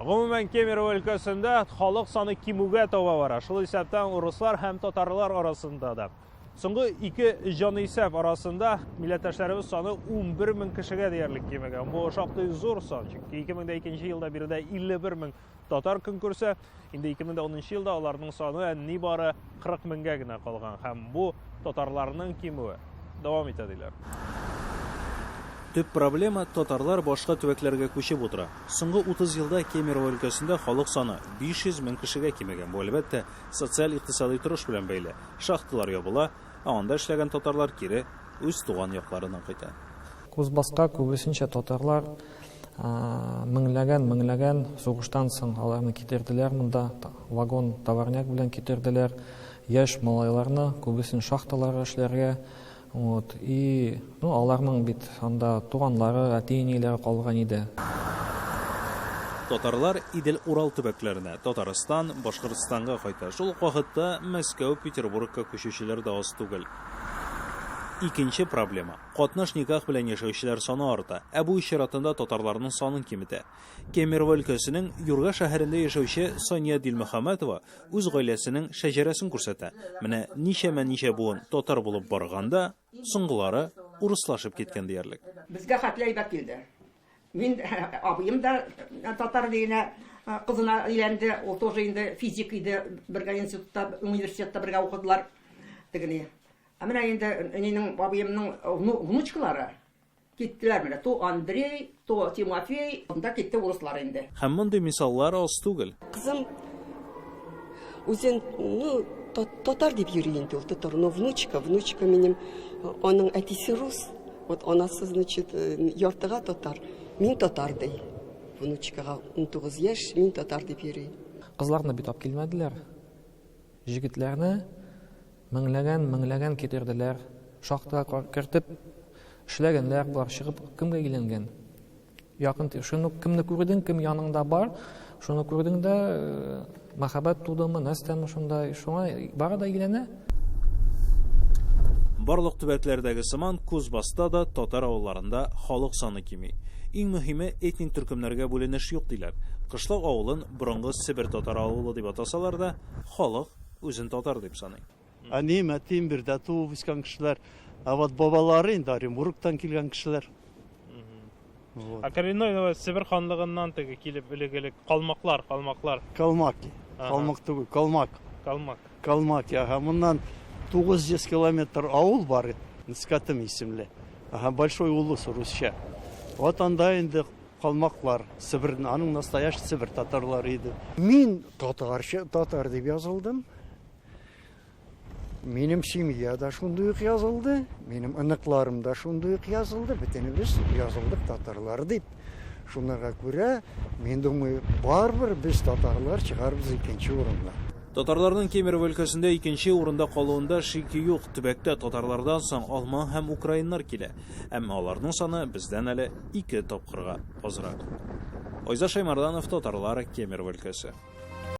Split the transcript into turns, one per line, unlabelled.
Гомумән, Кемерово өлкәсендә халык саны кимүгә таба бара. Шул исәптән урыслар һәм татарлар арасында да. Соңгы ике җанисәп арасында милләттәшләребез саны 11 мең кешегә диярлек кимегән. Бу шактый зур сан, чөнки 2002 елда биредә 51 мең татар көн күрсә, инде 2010 елда аларның саны нибары 40 меңгә генә калган һәм бу татарларның кимүе дәвам итә диләр.
Төп проблема, татарлар башка төбәкләргә күчеп утыра. Соңгы 30 елда Кемерово өлкәсендә халык саны 500 мең кешегә кимегән. Бу, әлбәттә, социаль-икътисадый торыш белән бәйле. Шахталар ябыла, ә анда эшләгән татарлар кире үз туган якларына кайта.
Кузбасска күбесенчә татарлар меңләгән, меңләгән сугыштан соң аларны китерделәр монда, вагон, товарняк белән китерделәр. Яшь малайларны, күбесен шахталарга эшләргә. Вот. И, ну, аларның бит анда туганнары, әти-әниләре калган иде.
Татарлар Идел-Урал төбәкләренә, Татарстан, Башкортстанга кайта. Шул ук вакытта Мәскәү, Петербургка күчүчеләр дә аз түгел. Икенче проблема, катнаш никах белән яшәүчеләр саны арта, ә бу үз чиратында татарларның санын киметә. Кемерово өлкәсенең Юрга шәһәрендә яшәүче Сания Дилмөхәммәтова үз гаиләсенең шәҗәрәсен күрсәтә. Менә ничәмә-ничә буын татар булып барган да, соңгылары урыслашып киткән диярлек.
Безгә хәтле әйбәт килде. Мин абыем да татар дигенә кызына өйләнде, ул тоже инде физик иде, бергә институтта, университетта бергә укыдылар. Тегене. Ә менә инде әнинең, абыемның внучкалары киттеләр менә. То Андрей, то Тимофей, анда китте урыслар инде.
Һәм мондый мисаллар аз түгел.
Кызым үзен, ну, татар дип йөри инде ул, татар, но внучка, внучка минем, аның әтисе рус, вот анасы, значит, яртыга татар, мин татар ди. Внучкага 19 яшь, мин татар дип йөри.
Кызларны бит алып килмәделәр. Җегетләрне меңләгән, меңләгән китерделәр. Шахтага кертеп эшләгәннәр болар, чыгып кемгә өйләнгән? Якын шуны кемне күрдең, кем яныңда бар, шуны күрдең дә, э, мәхәббәт тудымы, нәрсәме шунда, шуңа бары да өйләнә.
Барлык төбәкләрдәге сыман Кузбасста да татар авылларында халык саны кими. Иң мөһиме, этник төркемнәргә бүленеш юк, диләр. Кышлау авылын борынгы Себер татар авылы дип атасалар да, халык үзен татар дип саный.
Әнием, әтием биредә туып үскән кешеләр. Ә вот бабалары инде Оренбургтан килгән кешеләр.
Вот. А коренной Себер ханлыгыннан теге килеп элек-элек калмаклар, калмаклар.
Калмаки. Калмак түгел, калмак.
Калмак.
Калмаки, ага. Моннан 900 километр авыл бар, Нскатым исемле. Ага, Большой Улус русча. Вот анда инде Калмаклар, Себер, аның настоящий Себер татарлары иде.
Мин татарча, татар дип язылдым. Минем семья да шундый ук язылды, минем оныкларым да шундый ук язылды, бөтенебез язылдык татарлар дип. Шунарга күрә, мин думаю, барыбер без татарлар чыгарбыз икенче урынга.
Татарларның Кемерово өлкәсендә икенче урында калуында шик юк. Төбәктә татарлардан соң алман һәм украиннар килә. Әмма аларның саны бездән әле ике тапкырга азрак. Айза Шәймарданов, Татарлар, Кемерово өлкәсе.